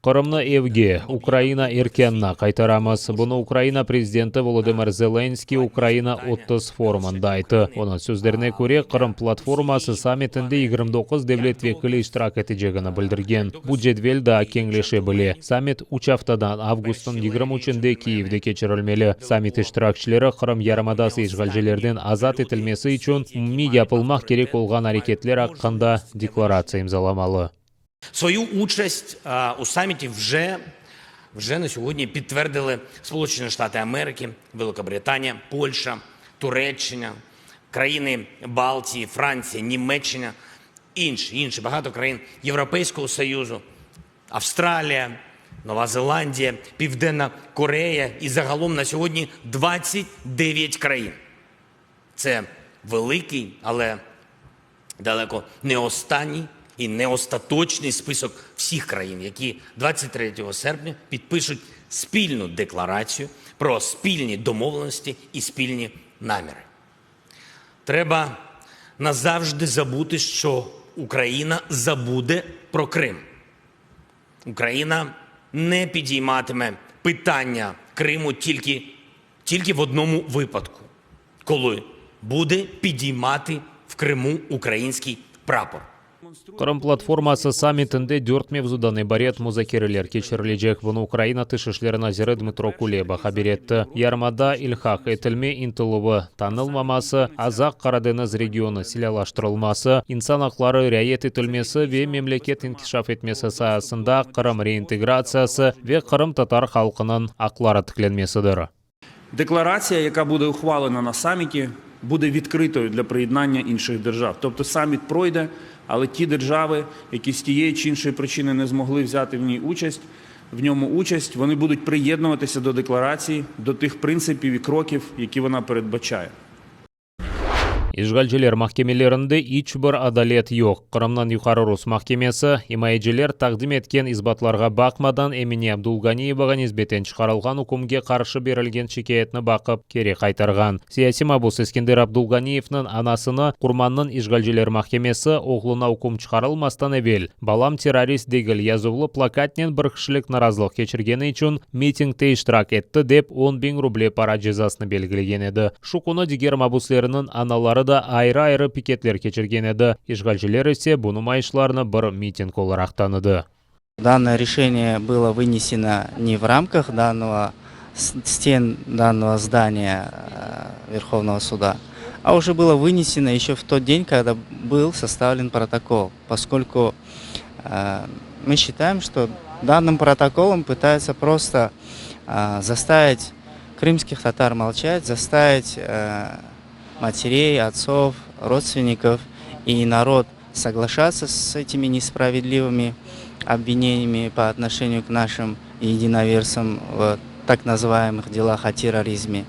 Qırımnı evge, Ukraina erkânına qaytaramız. Bunı Ukraina prezidenti Volodımır Zelenskıy Ukraina 30 forumında ayttı. Onıñ sözlerine köre, Qırım platforması sammitinde 29 devlet vekili iştirak etecegini bildirgen. Bu cedvel daa keñleşe bile. Sammit üç aftadan, avgustnıñ 23-nde Kiyevde keçirilmeli. Sammit iştirakçileri Qırım yarımadası işğalcilerden azat etilmesi içün umumiy yapılmaq kerek olğan areketler aqqında deklaratsiya imzalamalı. Свою участь у саміті вже вже на сьогодні підтвердили Сполучені Штати Америки, Великобританія, Польща, Туреччина, країни Балтії, Франція, Німеччина, інші, інші багато країн Європейського Союзу, Австралія, Нова Зеландія, Південна Корея і загалом на сьогодні 29 країн. Це великий, але далеко не останній і не остаточний список всіх країн, які 23 серпня підпишуть спільну декларацію про спільні домовленості і спільні наміри. Треба назавжди забути, що Україна забуде про Крим. Україна не підійматиме питання Криму тільки, тільки в одному випадку, коли буде підіймати в Криму український прапор. Qırım platforması sammitinde dört mevzudan ibaret muzakereler keçirilecek. Bunı Ukraina Tış işleri naziri Dmıtro Kuleba haber etti. Yarımada ilhaq etilme ıntıluvı tanılmaması, Azaq-Qara deñiz regionı silâlaştırılması, insan aqları riayet etilmesi ve memleket inkişaf etmesi saasında Qırım reintegratsiyası ve qırımtatar halqınıñ aqları tiklenmesidir. Декларація, яка буде ухвалена на саміті, буде відкритою для приєднання інших держав. Тобто саміт пройде, але ті держави, які з тієї чи іншої причини не змогли взяти в ній участь, в ньому участь, вони будуть приєднуватися до декларації, до тих принципів і кроків, які вона передбачає. İşğalciler mahkemelerinde iç bir adalet yoq. Qırımnıñ Yuqarı rus mahkemesi, imayeciler taqdim etken isbatlarğa baqmadan Emine Abdulganiyevağa nisbeten çıqarılğan ükümge qarşı berilgen şikâyetni baqıp, keri qaytarğan. Siyasiy mabus Eskender Abdulganiyevniñ anasını Qurmannıñ işğalciler mahkemesi, oğluna üküm çıqarılmastan evel, Balam terrorist degil yazuvlı plakatnen bir kişilik narazılıq keçirgeni içün mitingde iştirak etti dep 10 biñ ruble para cezasını belgilegen edi. Şu künü diger mabuslerniñ anaları da ayrı-ayrı piketler keçirgen edi. İşğalciler ise bu numayışlarnı bir miting olaraq tanıdı. Данное решение было вынесено не в рамках данного стен данного здания Верховного суда, а уже было вынесено еще в тот день, когда был составлен протокол, поскольку мы считаем, что данным протоколом пытаются просто заставить крымских татар молчать, заставить матерей, отцов, родственников и народ соглашаться с этими несправедливыми обвинениями по отношению к нашим единоверцам в так называемых делах о терроризме.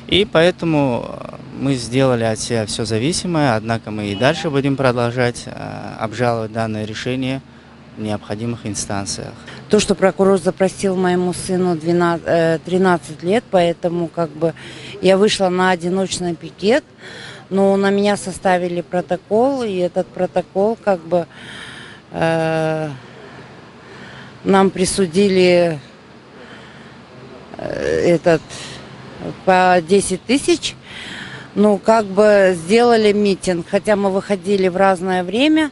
И поэтому мы сделали от себя все зависимое, однако мы и дальше будем продолжать обжаловать данное решение в необходимых инстанциях. То, что прокурор запросил моему сыну 12, 13 лет, поэтому как бы я вышла на одиночный пикет, но на меня составили протокол, и этот протокол как бы нам присудили этот по 10 тысяч. Ну, как бы сделали митинг, хотя мы выходили в разное время,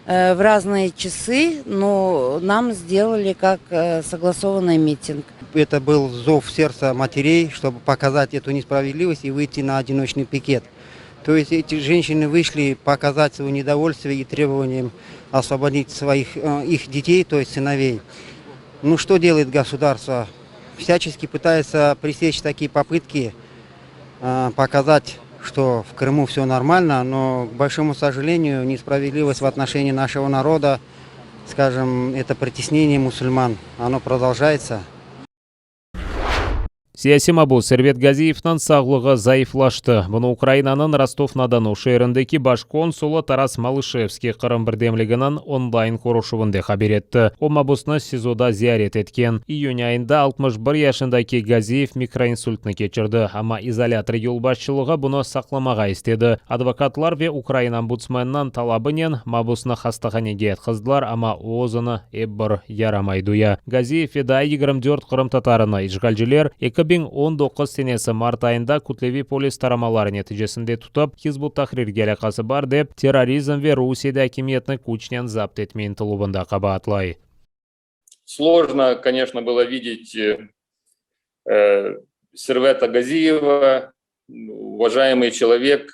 в разные часы, но нам сделали как согласованный митинг. Это был зов сердца матерей, чтобы показать эту несправедливость и выйти на одиночный пикет. То есть эти женщины вышли показать свое недовольствие и требованием освободить своих, их детей, то есть сыновей. Ну что делает государство? Всячески пытается пресечь такие попытки, показать, что в Крыму все нормально, но, к большому сожалению, несправедливость в отношении нашего народа, скажем, это притеснение мусульман, оно продолжается. Siyasiy mabus Servet Gaziyevniñ sağlığı zayıflaştı. Bunı Ukrainanıñ Rostov-na-Donu şeerindeki baş konsulı Taras Malışevskiy Qırım birdemliginiñ online körüşüvinde haber etti. O, mabusnı SİZOda ziyaret etken. İyün ayında 61 yaşındaki Gaziyev mikroinsultnı keçirdi, amma izolâtor yolbaşçılığı bunı saqlamağa istedi. Advokatlar ve Ukraina ombudsmeniniñ talabınen mabusnı hastahanege yatqızdılar, amma o özüni ep bir yaramay duya. Gaziyev ve daa 24 qırımtatarını işğalciler 2019 senesi mart ayında kütleviy polis taramaları neticesinde tutıp, Hizb ut-Tahrirge alâqası bar dep, terrorizm ve Rusiyede akimiyetni küçnen zapt etme ıntıluvında qabaatlay. Сложно, конечно, было видеть Сервета Газиева, уважаемый человек,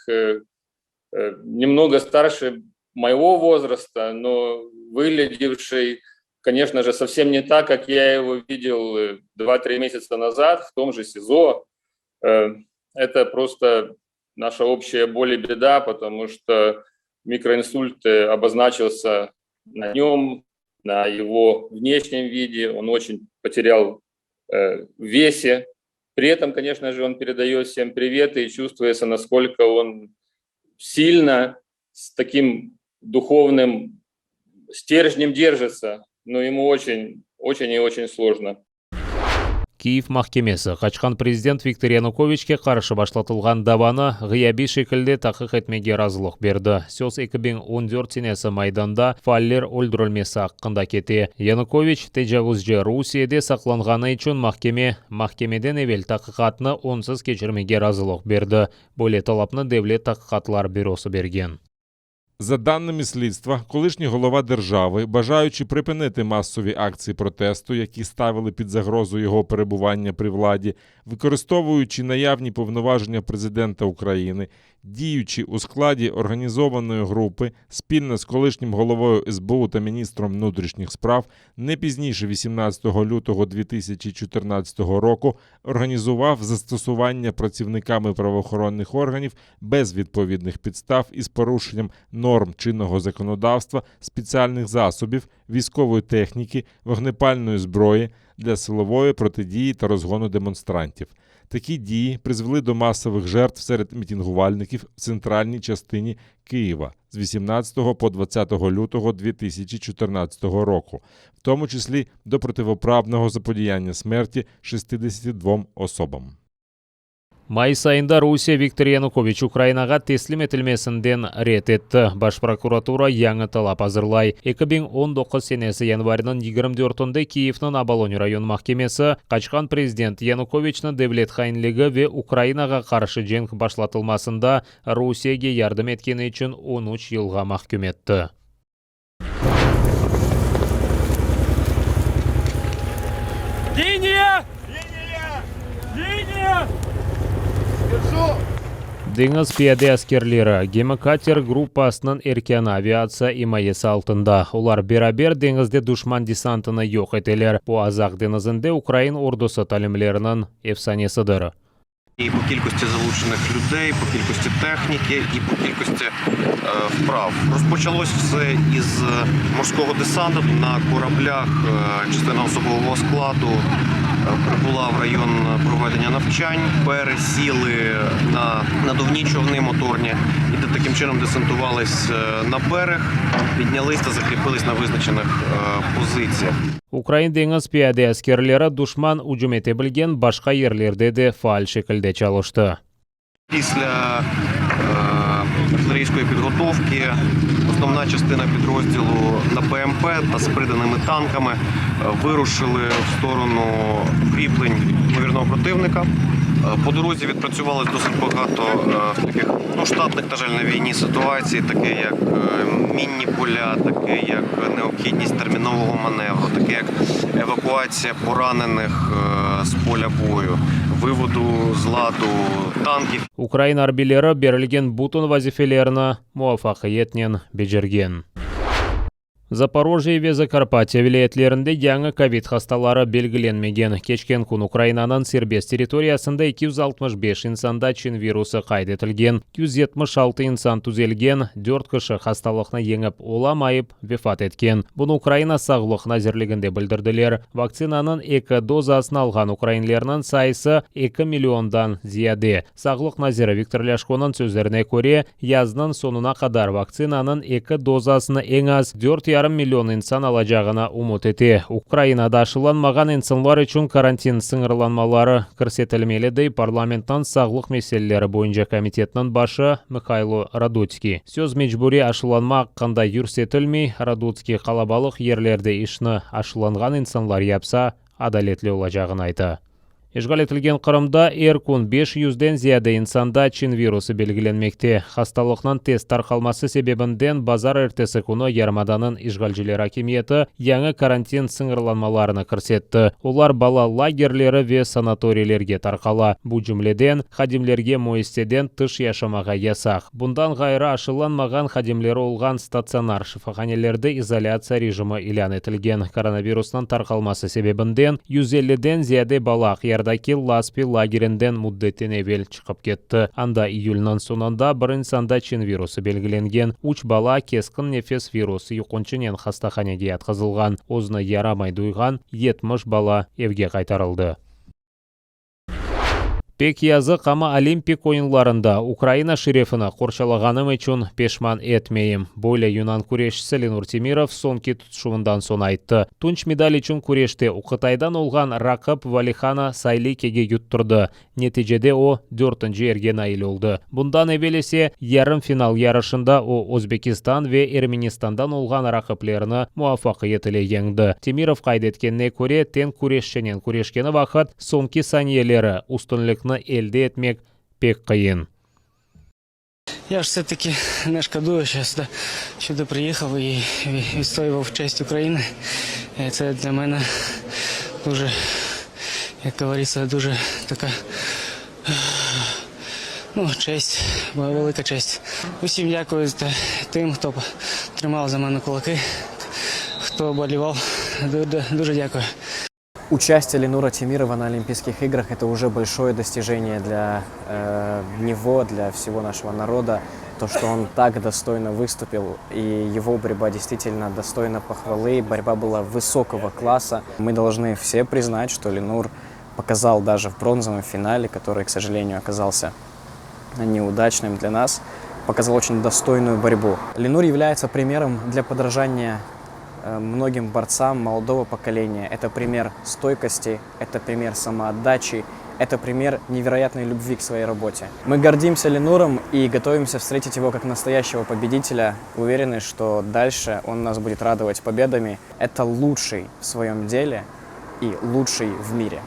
немного старше моего возраста, но выглядевший, конечно же, совсем не так, как я его видел 2-3 месяца назад в том же СИЗО. Это просто наша общая боль и беда, потому что микроинсульт обозначился на нем, на его внешнем виде, он очень потерял в весе. При этом, конечно же, он передает всем приветы и чувствуется, насколько он сильно с таким духовным стержнем держится, но ему очень, очень и очень сложно. Kyiv mahkemesi qaçqan prezident Viktor Yanukoviçke qarşı başlatılğan davanı ğıyabiy şekilde taqiq etmege razılıq berdi. Söz 2014 senesi Maydanda faaller öldürilmesi aqqında kete. Yanukoviç, tecavuzcı, Rusiyede saqlanğanı içün mahkeme, mahkemeden evel taqiqatnı onsız keçirmege razılıq berdi. Böyle talapnı Devlet taqiqatlar bürosı bergen. За даними слідства, колишній голова держави, бажаючи припинити масові акції протесту, які ставили під загрозу його перебування при владі, використовуючи наявні повноваження президента України, діючи у складі організованої групи спільно з колишнім головою СБУ та міністром внутрішніх справ, не пізніше 18 лютого 2014 року організував застосування працівниками правоохоронних органів без відповідних підстав із порушенням норм чинного законодавства, спеціальних засобів, військової техніки, вогнепальної зброї для силової протидії та розгону демонстрантів. Такі дії призвели до масових жертв серед мітингувальників в центральній частині Києва з 18 по 20 лютого 2014 року, в тому числі до противоправного заподіяння смерті 62 особам. Mayıs ayında Rusiye Viktor Yanukoviç Ukrainağa teslim etilmesinden red etti. Baş prokuratura yañı talap azırlay. 2019 senesi yanvariniñ 24-ünde Kiyevniñ Obolon rayon mahkemesi qaçqan prezident Yanukoviçni devlet hainligi ve Ukrainağa qarşı cenk başlatılmasında Rusiyege yardım etkeni içün 13 yılğa mahküm etti. Линия! Линия! Линия! Deñiz piyade askerleri, gemi-kater gruppasınıñ erkânı aviatsiya imayesi altında. Olar beraber deñizde duşman desantını yoq eteler. Bu Azaq deñizinde ukrain ordusı talimleriniñ efsanesidir. І по кількості залучених людей, по кількості техніки і по кількості вправ. Розпочалось все із морського десанту на кораблях. Частина особового складу прибула в район проведення навчань, пересіли на надувні човни моторні і таким чином десантувались на берег, піднялись та закріпились на визначених позиціях. Ukrain deñiz piyade askerleri duşman ücüm ete bilgen başqa yerlerde de faal şekilde çalıştı. Після артилерійської підготовки основна частина підрозділу на БМП та з приданими танками вирушили в сторону укріплень ймовірного противника. По дорозі відпрацювалось досить багато таких ну, штатних, на жаль, на війні ситуацій, таке як мінні поля, таке як необхідність термінового маневру, таке як евакуація поранених з поля бою, виводу з ладу танків. Ukrain arbiyleri berilgen bütün vazifelerni muvafaqiyetnen becergen. Zaporojye ve Zakarpatye vilâyetlerinde yañı kovid hastaları belgilenmegen. Keçken kün Ukrainanıñ serbest territoriyasında 265 insanda çin virusı qayd etilgen, 176 insan tüzelgen, dört kişi hastalıqnı yeñip olamayıp vefat etken. Bunı Ukraina Sağlıq nazirliginde bildirdiler. Vaktsinanıñ eki dozasını alğan ukrainlerniñ sayısı eki milliondan ziyade. Sağlıq naziri Viktor Lâşkonıñ sözlerine köre, yaznıñ soñuna qadar vaktsinanıñ eki dozasını eñ az dört yarım million insan alacağına ümüt ete. Ukrainada aşılanmağan insanlar içün karantin sıñırlanmaları kirsetilmeli, dey parlamentniñ sağlıq meseleleri boyunca komitetniñ başı Mıhaylo Radutskiy. Söz mecburiy aşılanma aqqında yürsetilmey, Radutskiy qalabalıq yerlerde işni aşılanğan insanlar yapsa, adaletli olacağını ayta. İşğal etilgen Qırımda er kün beş yüzden ziyade insanda çin virusı belgilenmekte. Hastalıqnıñ tez tarqalması sebebinden bazarertesi künü yarımadanıñ işğalciler akimiyeti yañı karantin sıñırlanmalarını kirsetti. Olar bala lagerleri ve sanatoriylerge tarqala. Bu cümleden, hadimlerge müessiseden tış yaşamağa yasaq. Bundan ğayrı, aşılanmağan hadimleri olğan statsionar şifahanelerde izolâtsiya rejimi ilân etilgen. Koronavirusnıñ tarqalması sebebinden 150-den ziyade bala Aqyardaki Laspi lagerinden müddetten evel çıqıp ketti. Anda iyülniñ soñunda bir insanda çin virusı belgilengen. Üç bala keskin nefes virus yuqunçınen hastahanege yatqızılğan. Özüni yaramay duyğan 70 bala evge qaytarıldı. Pek yazıq, amma Olimpik oyunlarında Ukraina şerefini qorçalağanım içün peşman etmeyim, böyle yunan küreşçisi Lenur Temirov soñki tutuşuvından soñ ayttı. Tunç medal içün küreşte o Qıtaydan olğan raqip Valihana Saylikege yutturdı. Neticede o, dörtünci yerge nail oldı. Bundan evel ise yarım final yarışında o, Özbekistan ve Ermenistandan olğan raqiplerini muvafaqiyet ile yeñdi. Temirov qayd etkenine köre, teñ küreşçinen küreşkeni vaqıt soñki saniyeleri üstünlikni elde etmek pek qıyın. Ya ж все-таки не шкодую, що я сюди, сюди приїхав і відстоював честь України. Це для мене дуже, як говориться, дуже така ну, честь, велика честь. Усім дякую тим, хто тримав за мене кулаки, хто болівав. Дуже дякую. Участие Ленура Темирова на Олимпийских играх – это уже большое достижение для э, него, для всего нашего народа. То, что он так достойно выступил, и его борьба действительно достойна похвалы, борьба была высокого класса. Мы должны все признать, что Ленур показал даже в бронзовом финале, который, к сожалению, оказался неудачным для нас, показал очень достойную борьбу. Ленур является примером для подражания э, многим борцам молодого поколения. Это пример стойкости, это пример самоотдачи, это пример невероятной любви к своей работе. Мы гордимся Ленуром и готовимся встретить его как настоящего победителя. Уверены, что дальше он нас будет радовать победами. Это лучший в своем деле и лучший в мире.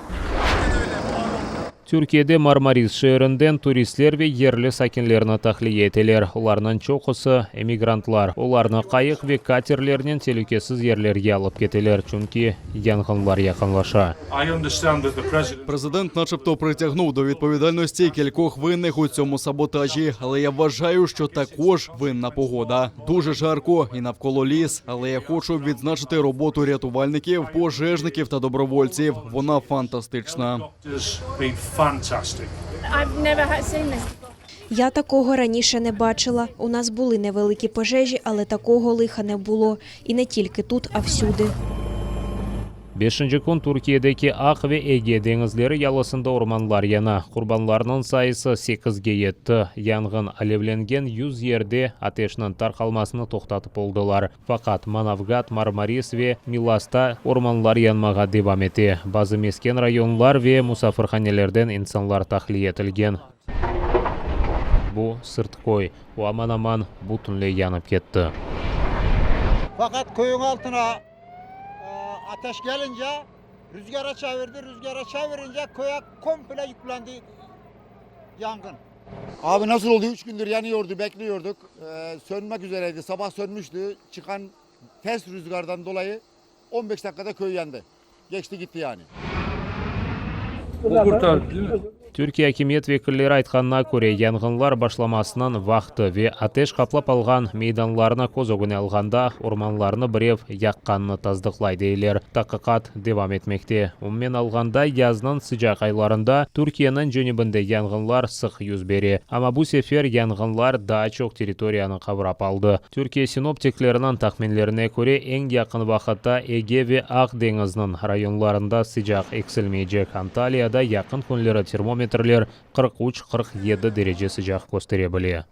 Türkiyede Marmaris şeerinden turistler ve yerli sakinlerni tahliye eteler. Olarnıñ çoqusı emigrantlar. Olarnı qayıq ve katerlernen telükesiz yerlerge alıp keteler, çünki yanğınlar yaqınlaşa. Президент, начебто, притягнув до відповідальності кількох винних у цьому саботажі, але я вважаю, що також винна погода. Дуже жарко і навколо ліс, але я хочу відзначити роботу рятувальників, пожежників та добровольців. Вона фантастична. Я такого раніше не бачила. У нас були невеликі пожежі, але такого лиха не було. І не тільки тут, а всюди. Beşinci kün Türkiyedeki Aq ve Ege deñizleri yalısında ormanlar yana. Qurbanlarnıñ sayısı sekizge yetti. Yanğın alevlengen 100 yerde ateşniñ tarqalmasını toqtatıp oldılar. Faqat Manavgat, Marmaris ve Milasta ormanlar yanmağa devam ete. Bazı mesken rayonlar ve musafirhanelerden insanlar tahliye etilgen. Bu Sırtköy. O aman-aman bütünley yanıp ketti. Fakat köyün altına ateş gelince rüzgara çevirdi, rüzgara çevirince köye komple yüklendi yangın. Abi nasıl oldu? Üç gündür yanıyordu, bekliyorduk. Ee, sönmek üzereydi. Sabah sönmüştü. Çıkan ters rüzgardan dolayı 15 dakikada köy yandı. Geçti gitti yani. O qurtardı, değil mi? Türkiye akimiyet vekilleri aytqanına köre, yanğınlar başlamasınıñ vaqtı ve ateş qaplap alğan meydanlarnı köz ögüne alğanda, ormanlarnı birev yaqqanını tasdıqlay, deyler. Taqiqat devam etmekte. Umumen alğanda, yaznıñ sıcaq aylarında Türkiyeniñ cenübinde yanğınlar sıq yüz bere. Amma bu sefer yanğınlar daa çoq territoriyanı qavrap aldı. Türkiye sinoptikleriniñ tahminlerine köre, eñ yaqın vaqıtta Ege ve Aq deñizniñ rayonlarında sıcaq eksilmeycek. Antaliyada yaqın künleri termometrler 43, 47 derece sıcaq köstere bile.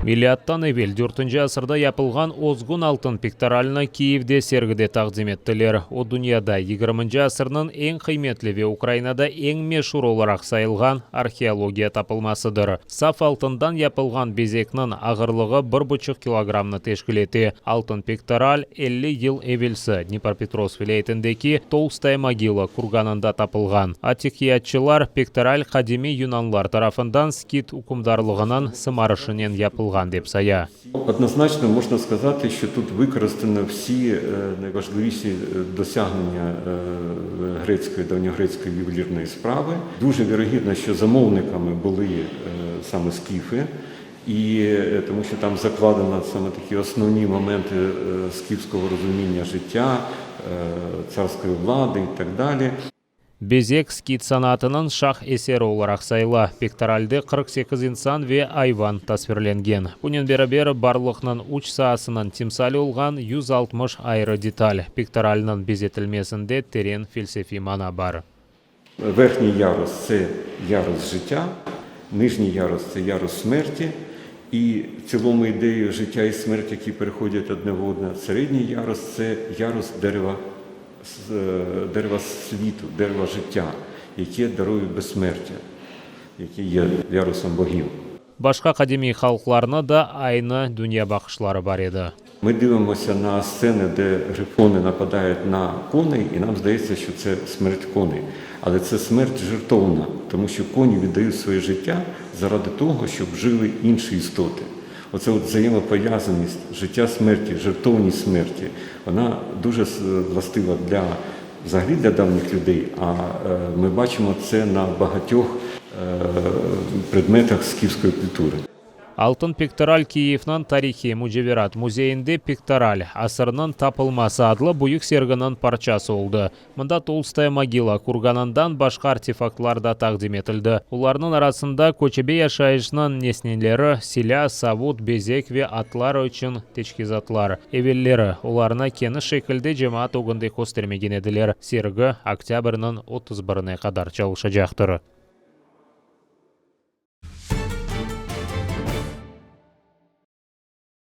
Milâttan evel dörtünci asırda yapılğan özgün altın piktoralnı Kiyevde sergide taqdim ettiler. O, dünyada yigirminci asırnıñ eñ qıymetli ve Ukrainada eñ meşur olaraq sayılğan arheologiya tapılmasıdır. Saf altından yapılğan bezekniñ ağırlığı bir buçuq kilogrammnı teşkil ete. Altın pektoral 50 yıl evelsi Dnipropetrovsk vilâyetindeki Tolstaya mogila kurganında tapılğan. Atiqiyatçılar, pektoral qadimiy yunanlar tarafından skit ükümdarlığınıñ sımarışınen yapılğan, dep saya. Однозначно можна сказати, що тут використано всі найважливіші досягнення грецької, давньогрецької ювелірної справи. Дуже вірогідно, що замовниками були саме скіфи, і тому що там закладено саме такі основні моменти скіфського розуміння життя, царської влади і так далі. Bezek skit sanatınıñ şah eseri olaraq sayıla. Pektoralde 48 insan ve ayvan tasvirlengen. Bunen beraber, barlıqnıñ üç saasınıñ timsali olğan 160 ayrı detal. Pektoralnıñ bezetilmesinde teren felsefiy mana bar. Верхній ярус це ярус життя, нижній ярус це ярус смерті. І в цілому ідею життя і смерті, які переходять одне в одне. Середній ярус це ярус дерева, дерева світу, дерева життя, яке дарує безсмертя, яке є ярусом богів. Başqa qadimiy halqlarnı da aynı dünyabaqışları bar edi. Ми дивимося на сцени, де грифони нападають на коней, і нам здається, що це смерть коней. Але це смерть жертовна, тому що коні віддають своє життя заради того, щоб жили інші істоти. Оце от взаємопов'язаність життя смерті, жертовність смерті, вона дуже властива для взагалі для давніх людей, а ми бачимо це на багатьох предметах скіфської культури. Altın pektoral Kiyevniñ tarihiy müceverat müzeyinde Pektoral, asırnıñ tapılması adlı büyük serginiñ parçası oldı. Mında Tolstaya mogila kurganından başqa artefaktlar da taqdim etildi. Olarnıñ arasında köçebe yaşayışnıñ nesneleri, silâ, savut, bezek ve atlar içün teçhizatlar. Evelleri olarnı keniş şekilde cemaat ögünde köstermegen ediler. Sergi oktâbrniñ 31-ne qadar çalışacaqtır.